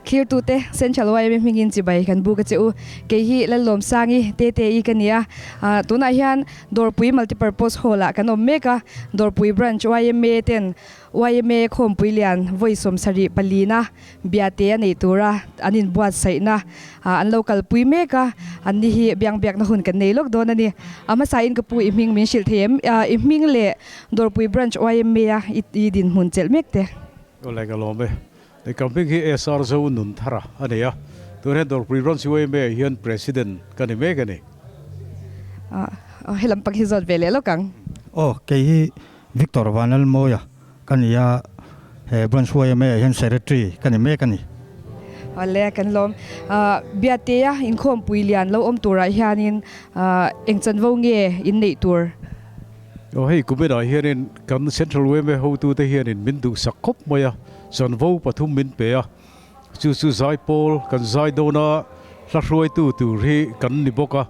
Thlirtute Central YMA hmingin chibai kan buk a che u. Kei hi Lallawmsangi, Tete-i ka ni a. Tunah hian Dawrpui Multipurpose Hall-ah kan awm mek a. Dawrpui Branch YMA ten YMA Khawmpui Lian vawi 74 na biate a neih tura an inbuatsaihna an lo kalpui mek a. Anni hi biangbiakna hun kan nei lawk dawn a ni. A hmasain ka pu i hming min hrilh thei em? I hming leh Dawrpui Branch YMA-a i dinhmun chelh mek te. Aw le ka lawm e. Hei camping hi SR Zo nun thar a nei a, tun hian Dawrpui Branch YMA ah hian President ka ni mek a ni. Aw he lam pang hi zawt ve leh lawk ang. Aw kei hi Victor Vanlalmawia ka ni a, he Branch YMA ah hian Secretary ka ni mek a ni. Awle kan lawm. Biatea inkhawmpui lian lo awm turah hianin eng chanvo nge in neih tur? Aw hei kuminah hianin kan Central YMA hotute hianin min duhsak khawp mai a, chanvo pathum min pe a, chu chu zaipawl kan zai dawn a, hla hruaitu tur hi kan ni bawk a,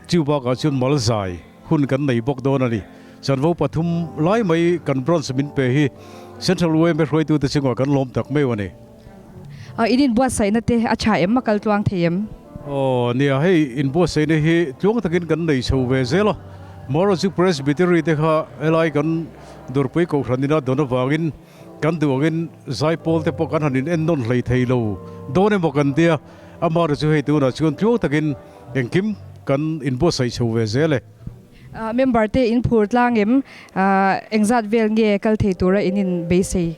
chu bakah chuan mal zai hun kan nei bawk dawn a ni. Chanvo pathum lai mai kan branch min pe hi Central YMA hruaitute chungah kan lawm tak meuh a ni. In inbuatsaihna te a tha em? A kal tluang thei em? Aw nia, hei inbuatsaihna hi tluang takin kan nei chho ve zel a. Mawrawchu Presbytery te kha helai kan Dawrpui Kohhran ina dawn avangin kan duh angin zaipawl te pawh kan han in ennawn hlei thei lo dawn emaw kan tia. Amaherawhchu hei tunah chuan tluang takin engkim kan inbuatsaih chho ve zel e. Member te in phur tlang em? Engzat vel nge kal thei tura in inbeisei?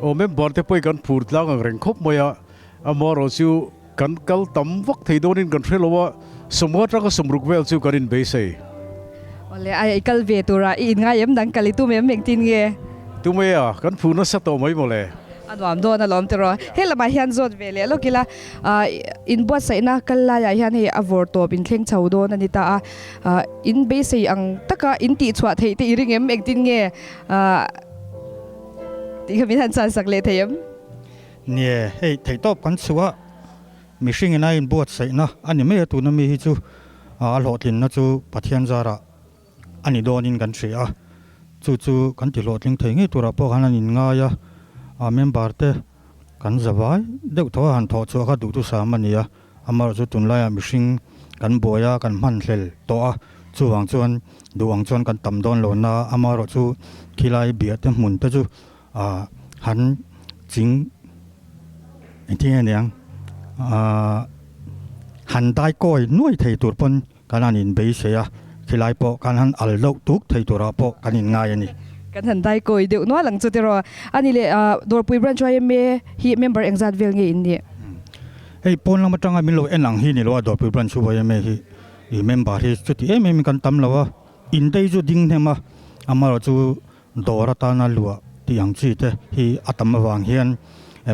Aw member te pawhin kan phur tlang ang reng khawp mai a, amaherawh chu kan kal tam vak thei dawnin kan hre lo a, sawmnga atanga sawmruk vel chu kan inbeisei. Awle ai kal ve tura i inngai em dang kal i tum em engtin nge? Tum e a, kan phur nasa tawh mai mawle. A nuam dawn alawm tiraw. He lamah hian zawt ve leh lawk ila, inbuatsaihna kal laiah hian hei a vawr tawp inthleng chho dawn a ni ta a, in beisei ang taka in tihchhuah theih te i ring em engtin nge? Tih kha min han chhan sak leh thei em? Nie, hei theihtawp kan chhuah a, mihring ina inbuatsaihna a ni mai a, tuna mi hi chu a hlawhtlinna chu Pathian zarah a ni dawnin kan hria a, chu chu kan ti hlawhtling thei ngei turah pawh khan an inngai a, a member te kan zavai deuh tho a han thawh chhuah kha duhthusam a ni a. Amaherawh chu tunlaiah mihring kan buai a, kan hmanhlel tawh a, chuvang chuan duh ang chuan kan tam dawn lo na, amaherawh chu khilai biah te hmun te chu ah han ching engtin nge niang ah han dai kawi nuai thei tur pawn kan han inbeisei a, khilai pawh kan han al deuh tuk thei turah pawh kan inngai a ni. Kan han dai kawi deuh nual ang chu tiraw. A ni leh Dawrpui Branch YMA hi member engzat vel nge in nih? Hei pawn lam atanga min lo en ang hi ni lo a Dawrpui Branch YMA hi i member hi chuti em em in kan tam lo a, in dei chu ding hnem a, amaherawh chu dawr atana luah tih ang chi te hi a tam avang hian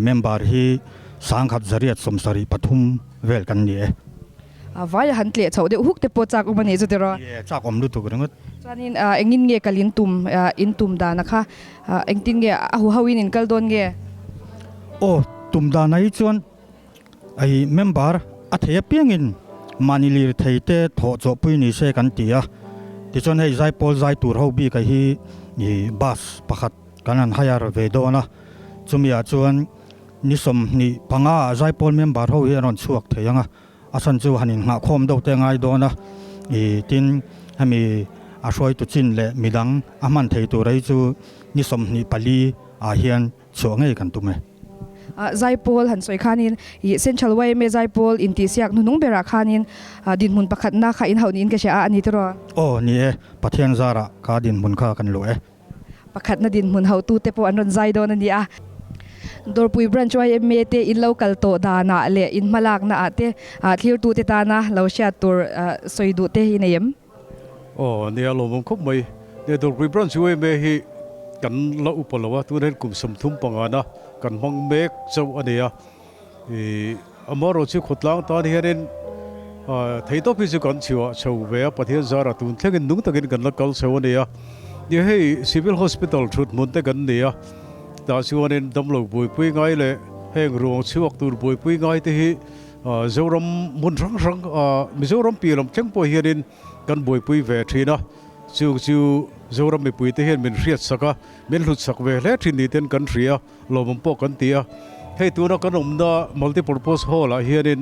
member hi 1773 vel kan ni e. A vai a han tleh chhoh deuh huk te pawh chak awm a nih chu tiraw? Ie, chak awm lutuk ringawt. Chuanin engin nge kal in tum, in tum dan a kha engtin nge a huho in in kal dawn nge? Aw, tum dan ah hi chuan ai member a thei apiangin mahni lirthei te thawh chawhpui ni se kan ti a. Tichuan hei zaipawl zai tur ho bik ah hi bus pakhat kan han hire ve dawn a, chumi ah chuan Ni 25 ah Zaipawl member ho hi an rawn chhuak thei ang a, a chhan chu han innghahkhawm deuh te a ngai dawn a, ih tin hemi a hruaitu chin leh midang a hman thei tur hi chu ni 24 ah hian chhuah ngei kan tum e. Zaipawl han sawi khanin ih Central YMA Zaipawl intihsiak hnuhnung berah khanin dinhmun pakhatna kha inhauh niin ka hria a, a ni tiraw? Aw ni e, Pathian zarah kha dinhmun kha kan luh e. Pakhatna dinhmun hotute pawh an rawn zai dawn a ni a. Dawrpui Branch YMA te in lo kal tawh danah leh in hmalakna ah te thlirtute tana lo hriat tur sawi duh te hi nei em? Aw nia lawmawm khawp mai. Nia Dawrpui Branch YMA hi kan la upa lo a, tunah hian kum 35 na kan hmang mek chauh a ni a. Ih amaherawh chu khawtlang tan hianin theihtawp hi chu kan chhuah chho ve a, Pathian zarah tun thlengin nung takin kan la kal chho a ni a. Nia hei Civil Hospital thut hmun te kan ni a, tah chuanin damlo buaipui ngai leh heng ruang chhuak tur buaipui ngai te hi Zoram hmun hrang hrang Mizoram piah lam thleng pawh hianin kan buaipui ve thin a, chung chu Zoram mipui te hian min hriatsak a, min hlutsak ve hle thin ni ten kan hria. Lawmawm pawh kan ti a, Hei tuna kan awmna Multipurpose Hall ah hianin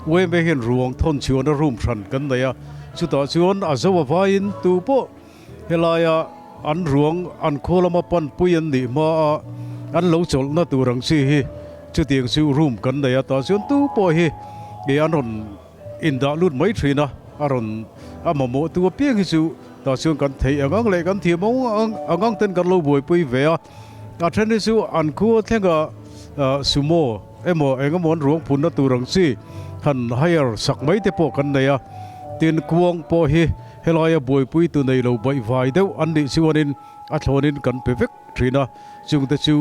yma hian ruang thawn chhuahna room hran kan nei a, chutah chuan a zo a vaiin tu pawh helaia an ruang an khaw lama panpui an nih hma a an lo chawlhna tur ang chi hi chutiang chu room kan nei a, tah chuan tu pawh hi an rawn indah lut mai thin a, a rawn a mamawh tu apiang hi chu tah chuan kan theih ang ang leh kan thiam ang ang ang ten kan lo buaipui ve a, a then hi chu an khua thlenga sumo emaw eng emaw an ruang phunna tur ang chi han hire sak mai te pawh kan nei a, tin kuang pawh hi helaia buaipui tu nei lo baihvai deuh an nih chuanin a thlawnin kan pe vek thin a, chungte chu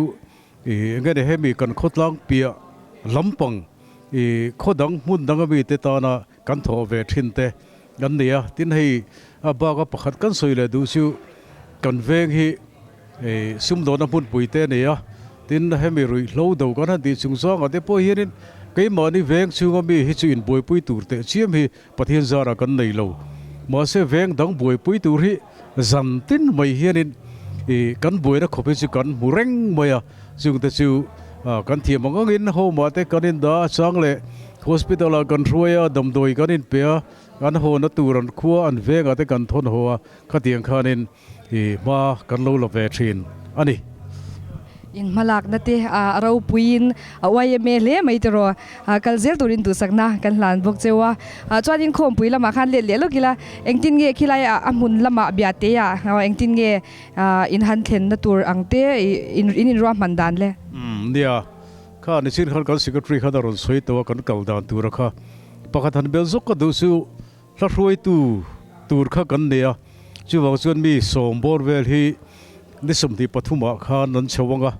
Ih enge ni hemi kan khawtlang piah lampang ih khaw dang hmun dang ami te tana kan thawh ve thin te an ni a, tin hei a bak a pakhat kan sawi leh duh chu kan veng hi ih sumdawna hmunpui te a ni a, tin hemi ruihhlo do kan han tih chung zangah te pawh hianin keimahni veng chhunga mi hi chu inbuaipui tur teh chiam hi Pathian zarah kan nei lo. Mahse veng dang buaipui tur hi zan tin mai hianin ih kan buaina khawp hi chu kan hmu reng mai a, chungte chu kan thiam ang angin home ah te kan indah a chang leh hospital ah kan hruai a, damdawi kan inpe a, an hawna tur an khua an vengah te kan thawn haw a, khatiang khanin I hma kan lo la ve thin a ni. In hmalakna te a ropuiin a yma hle mai tiraw kal zel turin duhsakna kan hlan bawk cheu a. Chuanin khawmpui lamah khan let leh lawk ila engtin nge khilai a hmun lamah biate ah engtin nge in han thlenna tur ang te in inruahman dan le? Umm nia, kha nichin khan kan secretary khan a rawn sawi tawh a kan kal dan tura kha pakhat han bel zawk ka duh chu Hla hruaitu tur kha kan nei a, chuvang chuan mi sawmbawr vel hi ni 23 ah khan an chho ang a,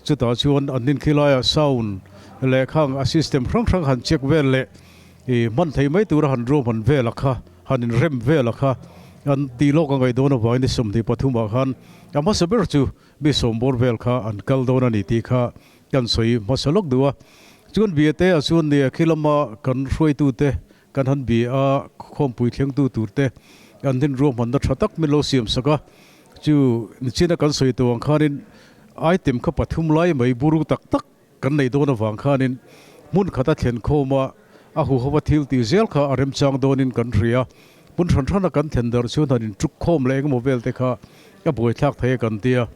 chutah chuan an nin khi laiah sound leh khang a system hrang hrang han check vel leh ih hman thei mai tura han ruahman vel a kha, han inrem vel a kha an tih lawk a ngaih dawn avangin ni 23 ah khan a hmasa ber chu mi sawmbawr vel kha an kal dawn a ni tih kha kan sawi hmasa lawk duh a. Chuan Biate ah chuan nia khi lama kan hruaitute Kan han bia a, khawmpui thlengtu turte an din ruahmanna tha tak min lo siam sak a, chu nichina kan sawi tawh ang khanin item kha pathum lai mai buru tak tak kan nei dawn avang khanin hmun khata thlen khawm a, a huhova thil tih zel kha a remchang dawnin kan hria. Hmun hran hrana kan thlen darh chuan han intuk khawm leh engemaw vel te kha a buaithlak thei a kan tia.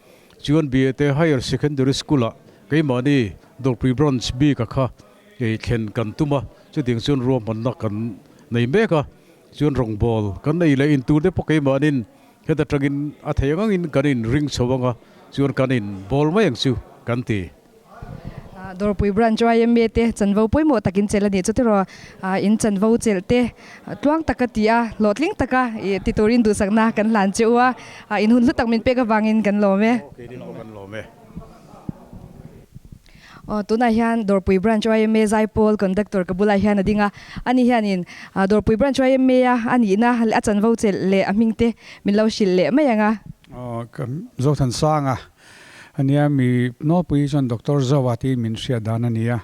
Chuan Biate Higher Secondary School-ah keimahni Dawrpui Branch bika kha Kei thlen kan tum a, chutiang chuan ruahmanna kan nei mek a, chuan rawngbâwl kan ei leh in tur te pawh keimahnin heta tangin a thei ang angin kan in ring chho ang a, chuan kan in bawl mai ang chu kan ti. Dawrpui Branch yma te chanvo pawimawh tak in chelh a nih chu tiraw, in chanvo chelh te tluang taka ti a, hlawhtling taka ti turin duhsakna kan hlan che u a, in hun hlu tak min pek avangin kan lawm e. Aw keini pawh kan lawm e. Aw tunah hian Dawrpui Branch yma Zaipawl Conductor ka bulah hian a ding a, ani hianin Dawrpui Branch yma a a nihna leh a chanvo chelh leh a hming te min lo hrilh leh mai ang a. Aw ka Zothansanga a nia, mi nawlpui hi chuan Doctor Zoa tiin min hriat dan a ni a,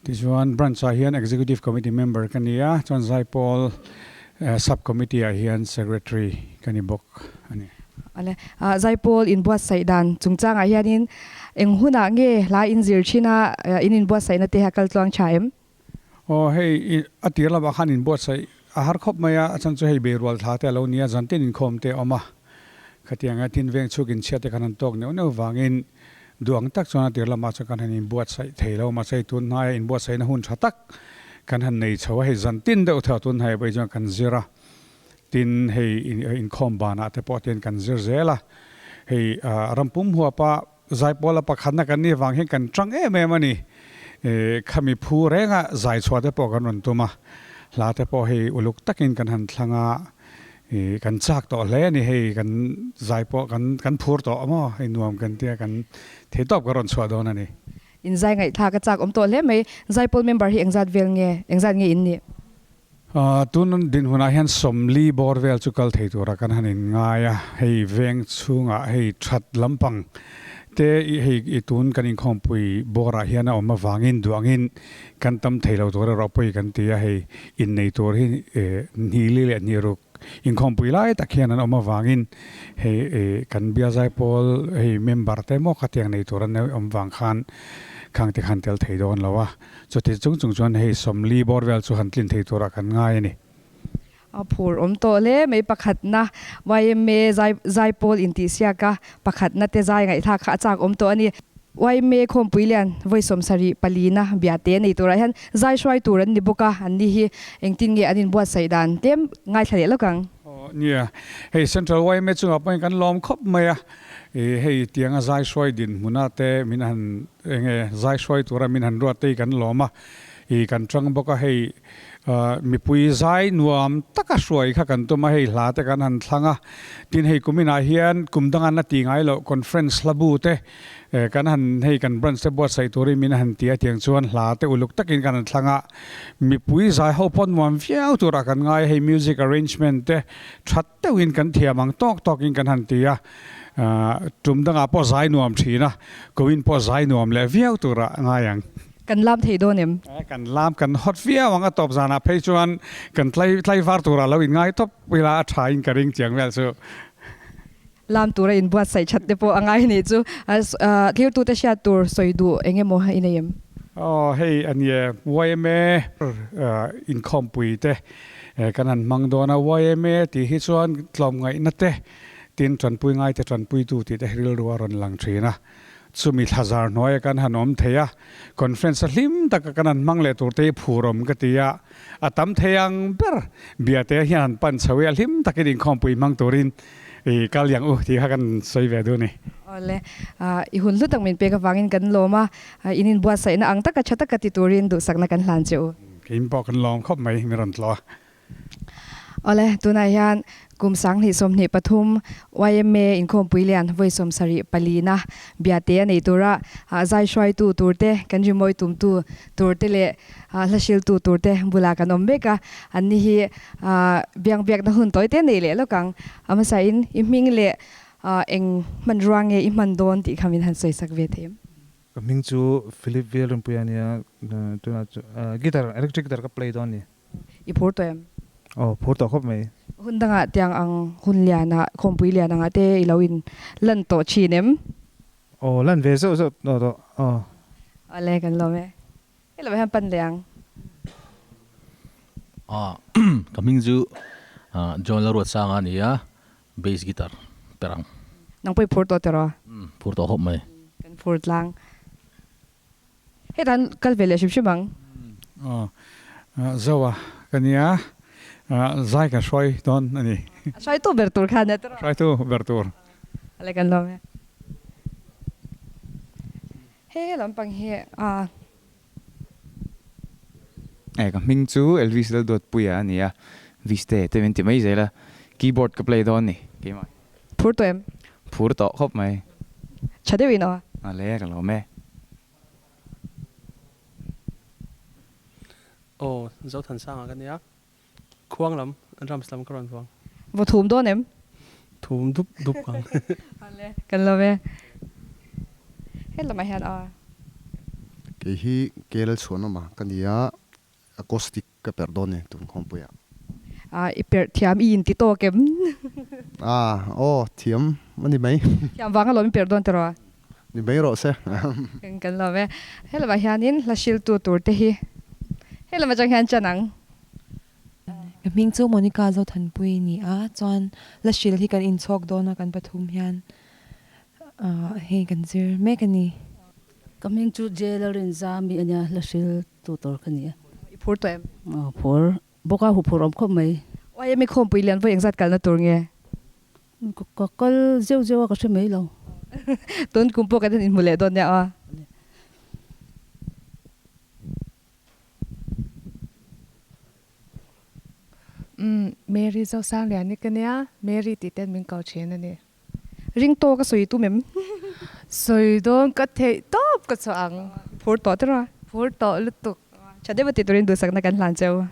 tichuan Branch ah hian Executive Committee member ka ni a, chuan Zaipawl Sub Committee ah hian Secretary ka ni bawk a ni. Awle, Zaipawl inbuatsaih dan chungchangah hianin eng hunah nge hla in zir thin a, in inbuatsaihna te a kal tluang tha em? Aw, hei a tir lamah khan inbuatsaih a har khawp mai a, a chhan chu hei beirual thla te a lo ni a, zantin inkhawm te a awm a, khatianga tin veng chhuk inchhiat te khan an tawk neuh neuh vangin duh ang tak chuan a tir lamah chuan kan han inbuatsaih thei lo, mahse hei tun hnaia inbuatsaihna hun tha tak kan han nei chho a, hei zantin deuh theuh tun hnaia pawh hi chuan kan zir a. Tin, hei inkhawm banah te pawh tian kan zir zel a, hei rampum huapa Zaipawla pakhatna kan nih vang hian kan tang em em a ni. Khami phu renga zai chhuah te pawh kan rawn tum a, hla te pawh hei uluk takin kan han thlang a, kan chak tawh hle a ni. Hei kan zai pawh kan kan phur tawh a maw, hei nuam kan tia kan theihtawp kan rawn chhuah dawn a ni. In zai ngaihthlak a chak awm tawh hle mai. Zaipawl member hi engzat vel nge, engzat nge in nih? Tun dinhmunah hian 40 bawr vel chu kal thei tura kan han inngai a, hei veng chhungah hei that lampang te hei i tun kan inkhawmpui bawrah hian a awm avangin duangin kan tam thei lo tur erawh pawi kan ti a, hei innei tur hi hnili leh hniruk inkhawmpui lai tak hian an awm avangin hei kan biazai pawl hei member te maw khatiang nei tur an awm vang khan. Khang te khan tel thei dawn lo a, chuti chung chung chuan hei 40 bawr vel chu han tlin thei turah kan ngai a ni. A phur awm tawh hle mai pakhatna yma zai zaipawl intihsiak a pakhatna te zai ngaihthlak kha a chak awm tawh a ni. Yma khawmpui lian vawi 74 na biate a nei turah hian zai hruai tur an ni bawk a, an ni hi engtin nge an inbuatsaih dan tlem ngaithla leh lawk ang. Aw nia, hei Central yma chungah pawhin kan lawm khawp mai a, ih hei tianga zai hruai dinhmuna te min han eng nge zai hruai tura min han ruat te hi kan lawm a, ih kan tang bawk a hei mipui zai nuam taka hruai kha kan tum a, hei hla te kan han thlang a, tin hei kuminah hian kum danga na ti ngai loh conference hla bu te kan han hei kan branch te buatsaih turin min han ti a, tiang chuan hla te uluk takin kan han thlang a, mipui zai ho pawh nuam viau turah kan ngai a, hei music arrangement te that deuhin kan thiam ang tawk tawkin kan han ti a, tum dangah pawh zai nuam thin a, kumin pawh zai nuam leh viau turah ngai ang. Kan lam thei dawn em? Kan lam kan hawt viau ang a tawp zanah phei chuan kan tlai tlaivar turah lo inngai tawp ila a tha in ka ring chiang vel chu. Lam tura inbuatsaih that te pawh a ngai anih chu. Thirtute hriat tur sawi duh eng emaw i nei em? Aw hei a nie yma inkhawmpui te kan han hmang dawn a, yma tih hi chuan tlawmngaihna te tin tanpui ngaite tanpuitu tih te rilru a rawn lang thin a. Chumi thlazar hnuaia kan han awm thei a, conference a hlim taka kan han hmang leh tur te hi phurawm ka ti a, a tam thei ang ber biate hian han pan chho i a hlim takin inkhawmpui hmang turin i kal yang u tih kha kan sawi ve duh a ni. Awle, i hun hlu tak min pek avangin kan lawm a, in inbuatsaihna ang taka tha taka ti turin duhsakna kan hlan che u. Keim pawh kan lawm khawp mai, mi rawn tlawh a. Awle, tunah hian kum 2023 yma inkhawmpui lian vawi 74 na biate a nei tura zai hruaitu turte, kan rimawi tumtu turte leh hla hriltu turte bulah kan awm mek a. Anni hi biangbiakna hun tawite nei leh lawk ang. A hmasain i hming leh eng hmanrua nge i hman dawn tih kha min han sawisak ve thei em? Ka hming chu Philip Velrinpuia a nia, tunah chu guitar, electric guitar ka play dawn a ni. I phur tawh em? Aw, phur tawh khawp mai. Hun dangah tiang ang hun lianah, khawmpui lian angah te i lo in lan tawh thin em? Aw, lan ve zeuh zeuh tawh tawh, aw. Awle, kan lawm e. Hei lamah hian pan leh ang. Aw, ka hming chu John Lalruatsanga a ni a, bass guitar per ang. Nang pawh i phur tawh tiraw? Umm, phur tawh khawp mai. Kan phur tlang. Hetah kal ve leh hrim hrim ang. Aw, Zoa ka nia, zai kan hruai dawn a ni. A hruaitu ber tur kha nia tiraw? Hruaitu ber tur. Ale kan lawm e. Hei he lampang hi a. E ka hming chu Elvis Lalduatpuia a ni a, Viste te min ti mai zel a, keyboard ka play dawn ni keimah. Phur tawh em? Phur tawh khawp mai. Tha deuhin aw. Ale ka lawm e. Aw, Zothansanga ka nia. Khuang lam, drums lam ka rawn vuang. Va thum dawn em? Thum dup dup ang. Ale, kan lawm e. Helamah hian aw. Kei hi Kel chhuanawma ka nia, acoustic Ka perh dawn e tun khawmpuiah. Ah i perh thiam i inti tawk em? Ah aw thiam a ni mai. Thiam vang alawm i perh dawn tiraw? Ni mai rawh se. Kan lawm e. Helamah hianin hla hriltu tur te hi helam atang hian chan ang. Ka hming chu Monica Zothanpui ni a, chuan hla hril hi kan inchhawk dawn a kan pathum hian hei kan zir mek a ni. Ka hming chu Jailarinzami a nia, hla hril Tu tur ka ni a. I phur tawh em? Aw phur. Bawk a huphur awm khawp mai. YMA khawmpui lian vawi engzat kalna tur nge? Ka kal zeuh zeuh a ka hre mai lo. Tun kum pawh kan han inhmu leh dawn nia aw. Umm Mary Zosangliani ka nia, Mary tih ten min ko thin a ni. Ring tawk a sawi tum em? Sawi dawn ka theih tawp ka chhuah ang. Phur tawh tiraw? Phur tawh lutuk. Tha deuh a tih turin duhsakna kan hlan cheu.